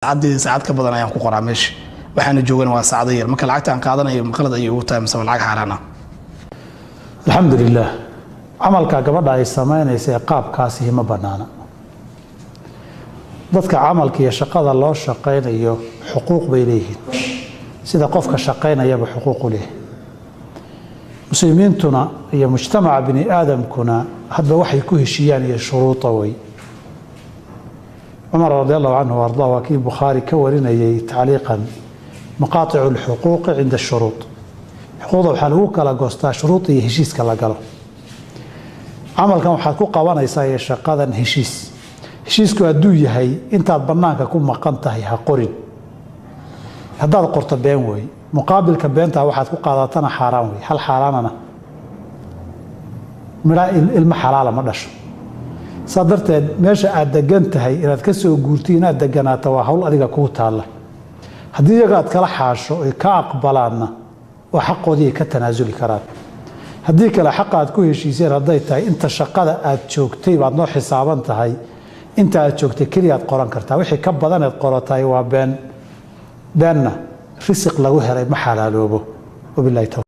Saacadeeda saacad ka badan ayaan ku qoraa meesha, waxaana joogana waa saacado yar. Marka lacagta aan qaadanayo maqalad ayay ugu tahay mise waa lacag xaaraan ah? Alxamdu lilah. Camalka gabadha ay samaynaysa ee qaabkaasihi ma bannaana. Dadka camalka iyo shaqada loo shaqaynayo xuquuq bay leeyihiin, sida qofka shaqaynayaba xuquuq u leeyahay. Muslimiintuna iyo mujtamaca bini aadamkuna hadba waxay ku heshiiyaan iyo shuruuda wey. Cumar radi allahu canhu ardaa waa kii Bukhaari ka warinayay tacliiqan: maqaaticu lxuquuqi cinda shuruud. Xuquuqda waxaa lagu kala goostaa shuruud iyo heshiiska la galo. Camalkan waxaad ku qabanaysaa iyo shaqadan heshiis. Heshiisku hadduu yahay intaad bannaanka ku maqan tahay ha qorin, haddaad qorto been wey. Muqaabilka beentaa waxaad ku qaadatana xaaraan wey. Hal xaaraanana midha ilmo xalaala ma dhasho. Saa darteed, meesha aad degan tahay inaad ka soo guurtay, inaad deganaato, waa hawl adiga kuu taalla. Haddii iyaga aad kala xaasho oy ka aqbalaanna, waa xaqoodii, ay ka tanaasuli karaan. Haddii kale, xaqa aad ku heshiiseen hadday tahay inta shaqada aad joogtay baad noo xisaaban tahay, inta aad joogtay keliya aad qoran kartaa. Wixii ka badaneed qoratahay waa been. Beenna risiq lagu helay ma xalaaloobo. Wabilahi tawfiiq.